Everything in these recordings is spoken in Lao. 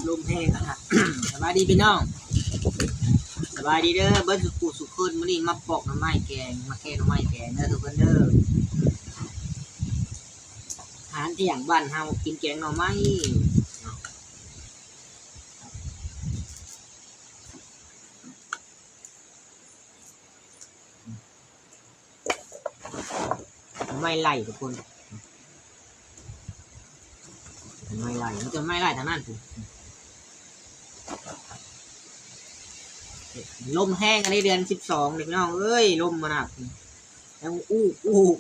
ລົມແຮງຂະໜາດ. ສະບາຍດີພີ່ນ້ອງ ສະບາຍດີເດີ ເບິດສູ່ຜູ້ສູ່ຄົນ. ມື້ນີ້ມາປອກໜໍ່ໄມ້ແກງ ມາແກງໜໍ່ໄມ້ແກງເດີທຸກຄົນເດີ. ອາຫານທ່ຽງບ້ານເຮົາ ກິນແກງໜໍ່ໄມ້. ໜໍ່ໄມ້ໄລ່ທຸກຄົນ ໜໍ່ໄມ້ໄລ່ ມີແຕ່ໜໍ່ໄມ້ໄລ່ທາງນັ້ນພຸ້ນ. ລົມແຮງອັນນີ້ເດືອນສິບສອງນີ້ພີ່ນ້ອງເອີຍ ລົມມາໜັກ ແລ້ວອູກອູກ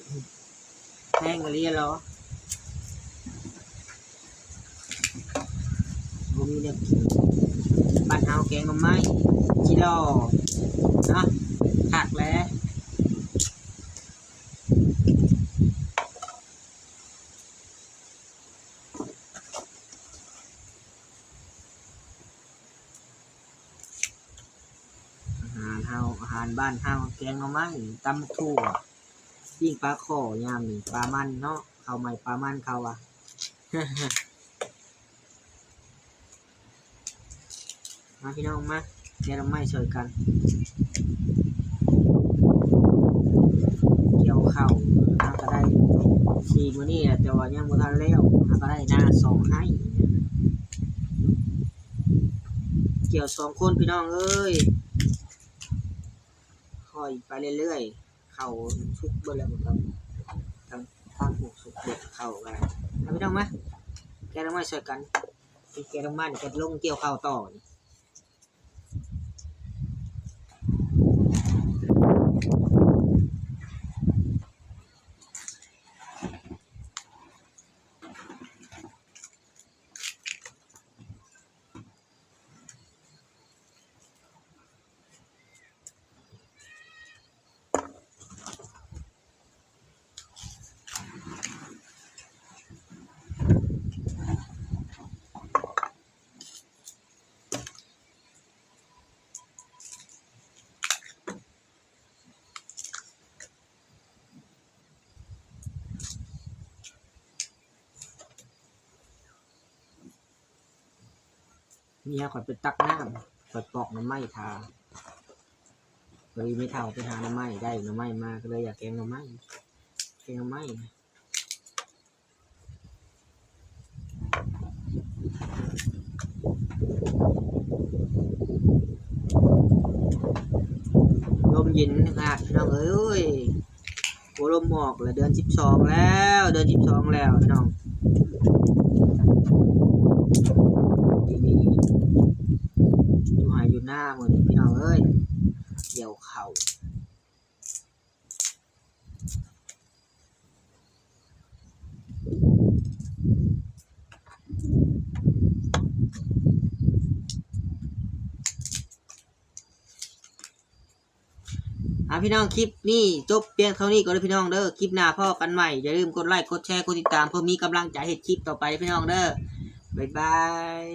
ແຮງອີ່ຫຼີເນາະ. ບໍ່ມີແນວກິນ ບ້ານເຮົາແກງໜໍ່ໄມ້ ຈິລໍເນາະ ຄັກແຫຼະ. ອາຫານເຮົາ ອາຫານບ້ານເຮົາ ແກງໜໍ່ໄມ້ ຕຳໝາກຖົ່ວ ປີ້ງປາຄໍ່ ຍາມນີ້ ປາມັນເນາະ ເຂົ້າໃໝ່ປາມັນເຂົາວ່າ. ມາພີ່ນ້ອງມາ ແກງໜໍ່ໄມ້ຊ່ອຍກັນ ກ່ຽວເຂົ້າ ຫາກະໄດ້ສີ່ມື້ນີ້ແຫຼະ ແຕ່ວ່າຍັງບໍ່ທັນແລ້ວ ຫາກະໄດ້ນາສອງໄຮ່ ກ່ຽວສອງຄົນພີ່ນ້ອງເອີຍ ຄ່ອຍໄປເລື້ອຍໆ. ເຂົ້າສຸກເບິດແລ້ວ ທາງ ທາງ ທາງຜູ້ສຸກເບິດ ເຂົ້າກະໄດ້. ມາພີ່ນ້ອງມາ ແກງໜໍ່ໄມ້ຊ່ອຍກັນ ຊິແກງໜໍ່ໄມ້ນີ້ກະລົງກ່ຽວເຂົ້າຕໍ່ນີ້. ເມຍຂ້ອຍໄປຕັກນ້ຳ ຂ້ອຍປອກໜໍ່ໄມ້ຖ້າ. ພໍດີແມ່ເຖົ້າໄປຫາໜໍ່ໄມ້ ໄດ້ໜໍ່ໄມ້ມາ ກໍເລີຍຢາກແກງໜໍ່ໄມ້ ແກງໜໍ່ໄມ້. ລົມເຢັນຂະໜາດ ພີ່ນ້ອງເອີຍ. ໂອ້ ລົມອອກແລ້ວ ເດືອນສິບສອງແລ້ວ ເດືອນສິບສອງແລ້ວພີ່ນ້ອງ. ຢູ່ໄຮ່ຢູ່ນາມື້ນີ້ພີ່ນ້ອງເອີຍ ກ່ຽວເຂົ້າ. ອ່າ ພີ່ນ້ອງ ຄລິບນີ້ຈົບພຽງເທົ່ານີ້ກ່ອນເດີພີ່ນ້ອງເດີ. ຄລິບໜ້າພໍ້ກັນໃໝ່ ຢ່າລືມກົດໄລ ກົດແຊ ກົດຕິດຕາມ ເພື່ອມີກຳລັງໃຈເຮັດຄລິບຕໍ່ໄປເດີພີ່ນ້ອງເດີ. ບາຍບາຍ.